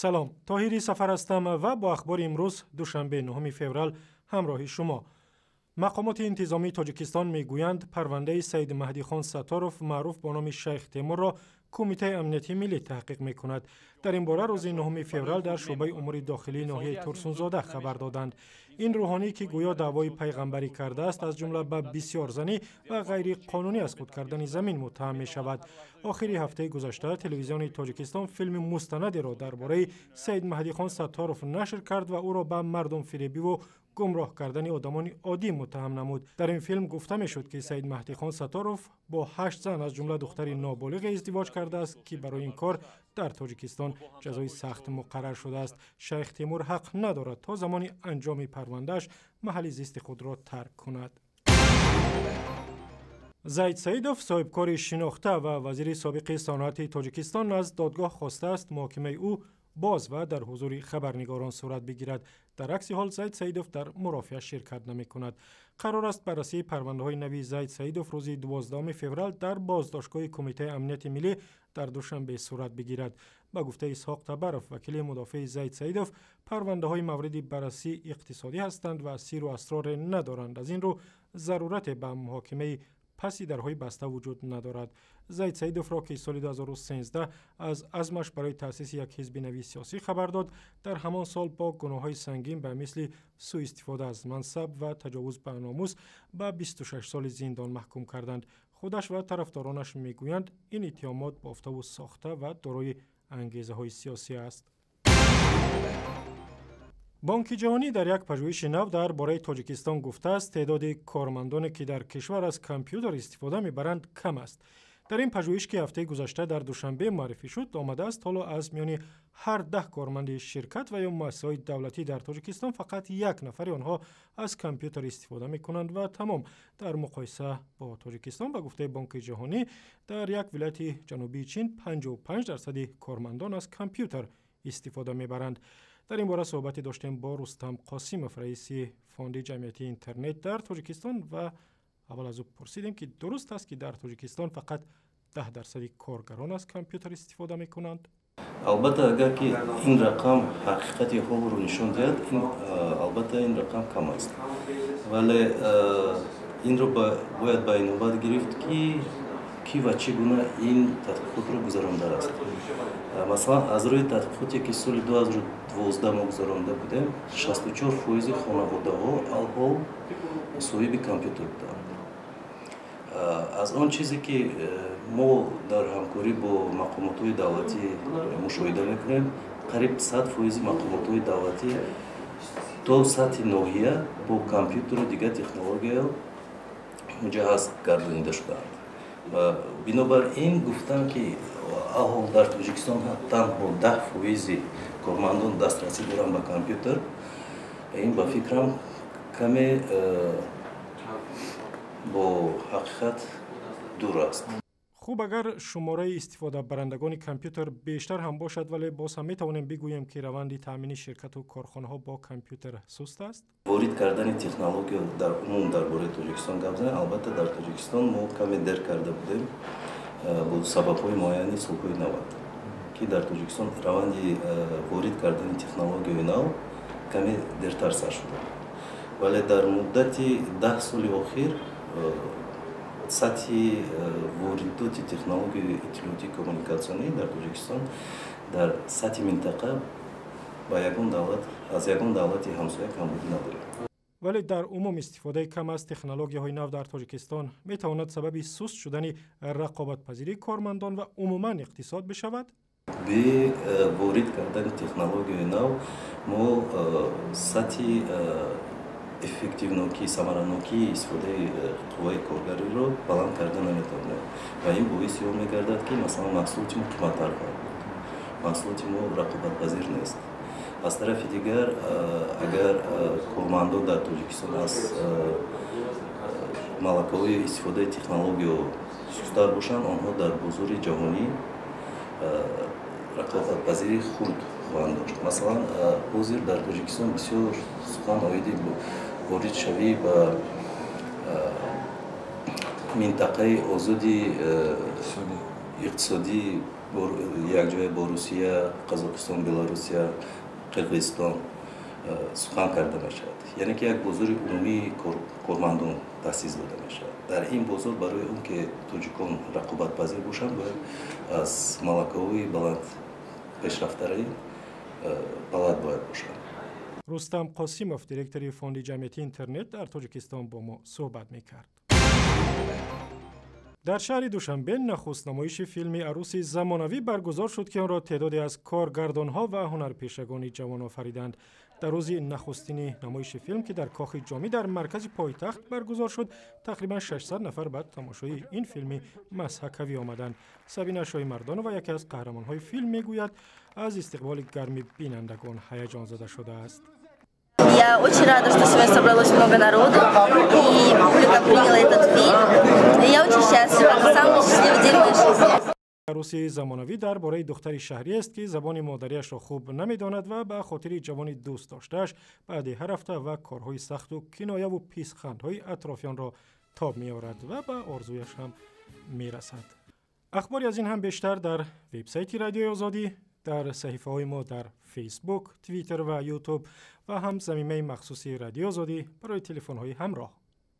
Салом, Тоҳири Сафар ҳастам ва бо ахбори имрӯз, душанбе, 9 феврал, ҳамроҳи шумо. Мақомоти интизомии Тоҷикистон мегӯянд, парвандаи Саид Маҳдихон Сатторов, маъруф бо номи Шайх Темурро, Кумитаи амнияти миллӣ таҳқиқ мекунад. Дар ин бора рӯзи 9 феврал дар шӯъбаи умури дохилии ноҳияи Турсунзода хабар доданд. Ин рӯҳонӣ, ки гӯё даъвои пайғамбарӣ кардааст, аз ҷумла ба бисёрзанӣ ва ғайриқонунӣ аз худ кардани замин муттаҳам мешавад. Охири ҳафтаи гузашта Телевизиони Тоҷикистон филми мустанадеро дар бораи Саид Маҳдихон Сатторов нашр кард ва ӯро ба мардумфиребиву гумроҳ кардани одамони оддӣ муттаҳам намуд. Дар ин филм гуфта мешуд, ки Саид Маҳдихон Сатторов бо ҳашт зан, аз ҷумла духтари ноболиғе, издивоҷ кардааст, ки барои ин кор дар Тоҷикистон ҷазои сахт муқаррар шудааст. Шайх Темур ҳақ надорад то замони анҷоми парвандааш маҳалли зисти худро тарк кунад. Зайд Саидов, соҳибкори шинохта ва вазири собиқи саноати Тоҷикистон, аз додгоҳ хостааст, муҳокимаи ӯ боз ва дар ҳузури хабарнигорон сурат бигирад. Дар акси ҳол Зайд Саидов дар мурофиа ширкат намекунад. Қарор аст, баррасии парвандаҳои нави Зайд Саидов рӯзи 12 феврал дар боздоштгоҳи Кумитаи амнияти миллӣ дар Душанбе сурат бигирад. Ба гуфтаи Исҳоқ Табаров, вакили мудофеи Зайд Саидов, парвандаҳои мавриди баррасӣ иқтисодӣ ҳастанд ва сиру асроре надоранд, аз ин рӯ зарурате ба муҳокимаи паси дарҳои баста вуҷуд надорад. Зайд Саидовро, ки соли 2013 аз азмаш барои таъсиси як ҳизби нави сиёсӣ хабар дод, дар ҳамон сол бо гуноҳҳои сангин ба мисли сӯистифода аз мансаб ва таҷовуз ба номус ба 26 соли зиндон маҳкум карданд. Худаш ва тарафдоронаш мегӯянд, ин иттиҳомот бофтаву сохта ва дорои ангезаҳои сиёсӣ аст. Бонки ҷаҳонӣ дар як пажӯҳиши нав дар бораи Тоҷикистон гуфтааст, теъдоди кормандоне, ки дар кишвар аз компютер истифода мебаранд, кам аст. Дар ин пажӯҳиш, ки ҳафтаи гузашта дар Душанбе муаррифӣ шуд, омадааст, ҳоло аз миёни ҳар 10 корманди ширкат ва ё муассисаҳои давлатӣ дар Тоҷикистон фақат як нафари онҳо аз компютер истифода мекунанд ва тамом. Дар муқоиса бо Тоҷикистон, ба гуфтаи Бонки ҷаҳонӣ, дар як вилояти ҷанубии Чин 55 дарсади кормандон аз компютер истифода мебаранд. Дар ин бора суҳбате доштем бо Рустам Қосимов, раиси Фонди ҷамъиятии интернет дар Тоҷикистон, ва аввал аз ӯ пурсидем, ки дуруст аст, ки дар Тоҷикистон фақат 10 дарсади коргарон аз компютер истифода мекунанд? Албатта, агар ки ин рақам ҳақиқати ҳолро нишон диҳад, албатта, ин рақам кам аст, вале инро бояд ба инобат гирифт, ки кӣ ва чӣ гуна ин тадқиқотро гузарондааст. Масалан, аз рӯи тадқиқоте, ки соли 2012 мо гузаронда будем, 64 фоизи хонаводаҳо алҳол соҳиби компютер буданд. Аз он чизе, ки мо дар ҳамкорӣ бо мақомотҳои давлатӣ мушоҳида мекунем, қариб 100 фоизи мақомотҳои давлатӣ то сатҳи ноҳия бо компютеру дигар технология муҷаҳҳаз гардонида шудаанд. Бинобар ин, гуфтам, ки алҳол дар Тоҷикистон танҳо 10 фоизи кормандон дастрасӣ доранд ба компютер, ин, ба фикрам, каме бо ҳақиқат дур аст. Хуб, агар шумораи истифодабарандагони компютер бештар ҳам бошад, вале боз ҳам метавонем бигӯем, ки раванди таъмини ширкату корхонаҳо бо компютер суст аст? Ворид кардани технология дар умум, дар бораи Тоҷикистон гап занем, албатта, дар Тоҷикистон мо каме дер карда будем бо сабабҳои муайяни солҳои 90, ки дар Тоҷикистон раванди ворид кардани технологияи нав каме дертар сар шуда, вале дар муддати 10 соли охир сатҳи воридоти технологияи иттилоотии коммуникатсионӣ дар Тоҷикистон дар сатҳи минтақа ба ягон давлат, аз ягон давлати ҳамсоя камбудӣ надорем. Вале дар умум истифодаи кам аз технологияҳои нав дар Тоҷикистон метавонад сабаби суст шудани рақобатпазирии кормандон ва умуман иқтисод бишавад? Бе ворид кардани технологияи нав мо сатҳи эффективнокӣ, самаранокии истифодаи қувваи коргариро баланд карда наметавонем ва ин боиси он мегардад, ки, масалан, маҳсулоти мо қиматтар хоҳад буд, маҳсулоти мо рақобатпазир нест. Аз тарафи дигар, агар кормандон дар Тоҷикистон аз малакаҳои истифодаи технологиё сусттар бошанд, онҳо дар бозори ҷаҳонӣ рақобатпазирии хурд хоҳанд дошт. Масалан, ҳозир дар Тоҷикистон бисёр сухан оиди воридшавӣ ба минтақаи озоди Иқтисодӣ якҷоя бо Русия, Қазоқистон, Беларусия, Қирғизистон сухан карда мешавад. Яъне ки як бозори умумии кормандон таъсис дода мешавад. Дар ин бозор барои он ки тоҷикон рақобатпазир бошанд, бояд аз малакаҳои баланд пешрафтаи баланд бояд бошанд. Рустам Қосимов, директори Фонди ҷамъиятии интернет дар Тоҷикистон, бо мо суҳбат мекард. Дар шаҳри Душанбе нахуст намоиши филми «Арӯси замонавӣ» баргузор шуд, ки онро теъдоде аз коргардонҳо ва ҳунарпешагони ҷавон офариданд. Дар рӯзи нахустини намоиши филм, ки дар Кохи Ҷомӣ дар маркази пойтахт баргузор шуд, тақрибан 600 нафар ба тамошои ин филми мазҳакавӣ омаданд. Сабина Шоҳимардонова, яке аз қаҳрамонҳои филм, мегӯяд, аз истиқболи гарми бинандагон ҳаяҷонзада шудааст. Я очень рада, что сегодня собралось много народу, и публика приняла этот фильм. И я очень счастлива. Это самый счастливый день в моей жизни. «Арӯси замонавӣ» дар бораи духтари шаҳрӣ аст, ки забони модариашро хуб намедонад ва ба хотири ҷавони дӯст доштааш ба деҳа рафта ва корҳои сахту кинояву писхандҳои атрофиёнро тоб меорад ва ба орзуяш ҳам мерасад. Ахбори аз ин ҳам бештар дар вебсайти Радиои Озодӣ, дар саҳифаҳои мо дар Фейсбук, Твиттер ва Ютуб ва ҳам замимаи махсуси Радиои Озодӣ барои телефонҳои ҳамроҳ.